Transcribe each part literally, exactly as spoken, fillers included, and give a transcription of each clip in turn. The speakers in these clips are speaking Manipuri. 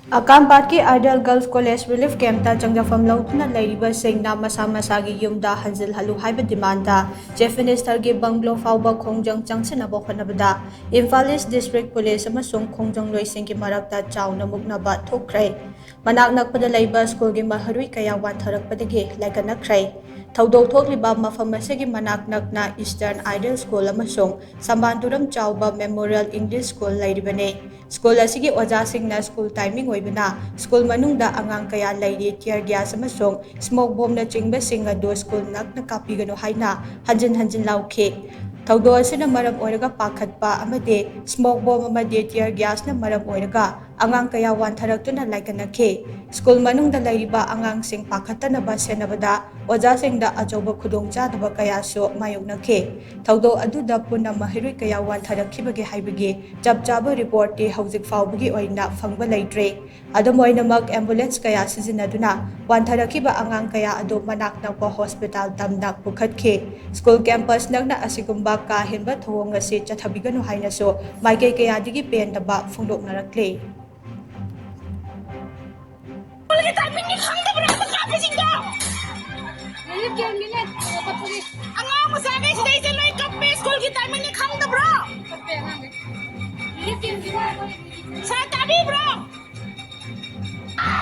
ꯑꯀꯥꯝꯄꯥꯠꯀꯤ Ideal Girls College Relief Campꯇ ꯆꯪꯖꯐꯝ ꯂꯧꯗꯨꯅ ꯂꯩꯔꯤꯕꯁꯤꯡꯅ ꯃꯁꯥ ꯃꯁꯥꯒꯤ ꯌꯨꯝꯗ ꯍꯟꯖꯤꯜꯍꯜꯂꯨ ꯍꯥꯏꯕ demandꯇ Chief Ministerꯒꯤ bungalow ꯐꯥꯎꯕ ꯈꯣꯡꯖꯪ ꯆꯪꯁꯤꯟꯅꯕ ꯍꯣꯠꯅꯕꯗ Imphal East District Police ꯑꯃꯁꯨꯡ ꯈꯣꯡꯖꯪꯂꯣꯏꯁꯤꯡꯒꯤ ꯃꯔꯛꯇ ꯆꯥꯎꯅ ꯃꯨꯛꯅꯕ ꯊꯣꯛꯈ꯭ꯔꯦ꯫ ꯃꯅꯥꯛ ꯅꯛꯄꯗ ꯂꯩꯕ ꯁ꯭ꯀꯨꯜꯒꯤ ꯃꯍꯩꯔꯣꯏ ꯀꯌꯥ ꯋꯥꯟꯊꯔꯛꯄꯗꯒꯤ ꯂꯥꯏꯀꯠꯅꯈ꯭ꯔꯦ꯫ ꯊꯧꯗꯣꯛ ꯊꯣꯛꯂꯤꯕ ꯃꯐꯝ ꯑꯁꯤꯒꯤ ꯃꯅꯥꯛ ꯅꯛꯅ Eastern Ideal School ꯑꯃꯁꯨꯡ ꯁꯝꯕꯥꯟꯗꯨꯔꯝ ꯆꯥꯎꯕ Memorial English School ꯂꯩꯔꯤꯕꯅꯤ꯫ ꯁ꯭ꯀꯨꯜ ꯑꯁꯤꯒꯤ ꯑꯣꯖꯥꯁꯤꯡꯅ ꯁ꯭ꯀꯨꯜ timing ꯑꯣꯏꯕꯅ ꯁ꯭ꯀꯨꯜ ꯃꯅꯨꯡꯗ ꯑꯉꯥꯡ ꯀꯌꯥ ꯂꯩꯔꯤ, tear gas ꯑꯃꯁꯨꯡ smoke bombꯅꯆꯤꯡꯕꯁꯤꯡ ꯑꯗꯨ ꯁ꯭ꯀꯨꯜ ꯅꯛꯅ ꯀꯥꯞꯄꯤꯒꯅꯨ ꯍꯥꯏꯅ ꯍꯟꯖꯤꯟ ꯍꯟꯖꯤꯟ ꯂꯥꯎꯈꯤ꯫ ꯊꯧꯗꯣꯛ ꯑꯁꯤꯅ ꯃꯔꯝ ꯑꯣꯏꯔꯒ ꯄꯥꯈꯠꯄ ꯑꯃꯗꯤ smoke bomb ꯑꯃꯗꯤ tear gasꯅ ꯃꯔꯝ ꯑꯣꯏꯔꯒ ꯑꯉꯥꯡ ꯀꯌꯥ ꯋꯥꯟꯊꯔꯛꯇꯨꯅ ꯂꯥꯏꯀꯠꯅꯈꯤ꯫ ꯁ꯭ꯀꯨꯜ ꯃꯅꯨꯡꯗ ꯂꯩꯔꯤꯕ ꯑꯉꯥꯡꯁꯤꯡ ꯄꯥꯈꯠꯇꯅꯕ ꯁꯦꯟꯅꯕꯗ ꯑꯣꯖꯥꯁꯤꯡꯗ ꯑꯆꯧꯕ ꯈꯨꯗꯣꯡꯆꯥꯗꯕ ꯀꯌꯥꯁꯨ ꯃꯥꯌꯣꯛꯅꯈꯤ꯫ ꯊꯧꯗꯣꯛ ꯑꯗꯨꯗ ꯄꯨꯟꯅ ꯃꯍꯩꯔꯣꯏ ꯀꯌꯥ ꯋꯥꯟꯊꯔꯛꯈꯤꯕꯒꯦ ꯍꯥꯏꯕꯒꯤ ꯆꯞ ꯆꯥꯕ reportꯇꯤ ꯍꯧꯖꯤꯛ ꯐꯥꯎꯕꯒꯤ ꯑꯣꯏꯅ ꯐꯪꯕ ꯂꯩꯇ꯭ꯔꯤ꯫ ꯑꯗꯨꯝ ꯑꯣꯏꯅꯃꯛ, ambulance ꯀꯌꯥ ꯁꯤꯖꯤꯟꯅꯗꯨꯅ ꯋꯥꯟꯊꯔꯛꯈꯤꯕ ꯑꯉꯥꯡ ꯀꯌꯥ ꯑꯗꯨ ꯃꯅꯥꯛ ꯅꯛꯄ hospital ꯇꯝꯅ ꯄꯨꯈꯠꯈꯤ꯫ ꯁ꯭ꯀꯨꯜ campus ꯅꯛꯅ ꯑꯁꯤꯒꯨꯝꯕ ꯀꯥ ꯍꯦꯟꯕ ꯊꯧꯑꯣꯡ ꯑꯁꯤ ꯆꯠꯊꯕꯤꯒꯅꯨ ꯍꯥꯏꯅꯁꯨ ꯃꯥꯏꯀꯩ ꯀꯌꯥꯗꯒꯤ ꯄꯦꯟꯗꯕ ꯐꯣꯡꯗꯣꯛꯅꯔꯛꯂꯤ꯫ ꯁ꯭ꯀꯨꯜꯒꯤ timingꯅꯤ ꯈꯪꯗꯕ꯭ꯔꯥ ꯃꯆꯥ ꯅꯨꯄꯤꯁꯤꯡꯗꯣ? Relief campꯀꯤꯅꯦ, ꯀꯞꯄꯒꯤ꯫ ꯑꯉꯥꯡ ꯃꯆꯥꯈꯩ ꯁꯤꯗꯩꯁꯦ ꯂꯣꯏ ꯀꯞꯄꯦ, ꯁ꯭ꯀꯨꯜꯒꯤ timingꯅꯤ ꯈꯪꯗꯕ꯭ꯔꯣ? ꯀꯞꯄꯦ ꯑꯉꯥꯡꯈꯩ꯫ Relief campꯀꯤꯅꯦ꯫ Sir, ꯇꯥꯕꯤꯕ꯭ꯔꯣ?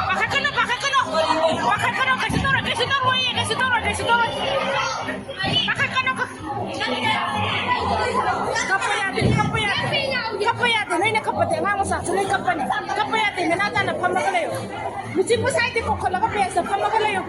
ꯄꯥꯈꯠꯀꯅꯨ, ꯄꯥꯈꯠꯀꯅꯨ꯫ ꯄꯥꯈꯠꯀꯅꯨ, ꯀꯩꯁꯨ ꯇꯧꯔꯣꯏ, ꯀꯩꯁꯨ ꯇꯧꯔꯣꯏꯌꯦ, ꯀꯩꯁꯨ ꯇꯧꯔꯣꯏ, ꯀꯩꯁꯨ ꯇꯧꯔꯣꯏ꯫ ꯄꯥꯈꯠꯀꯅꯨ꯫ ꯀꯞꯄ ꯌꯥꯗꯦ, ꯀꯞꯄ ꯌꯥꯗꯦ꯫ ꯀꯞꯄ ꯌꯥꯗꯦ, ꯅꯣꯏꯅ ꯀꯞꯄꯗꯤ ꯑꯉꯥꯡ ꯃꯆꯥꯁꯨ ꯂꯣꯏ ꯀꯞꯄꯅꯤ꯫ ꯀꯞꯄ ꯌꯥꯗꯦ, ꯅꯦꯅꯥ ꯇꯥꯅ ꯐꯝꯃꯒ ꯂꯩꯌꯨ꯫ ꯃꯤꯆꯤ ꯃꯁꯥꯏꯗꯤ ꯀꯣꯛꯈꯠꯂꯒ benchꯇ ꯐꯝꯃꯒ ꯂꯩꯌꯨ꯫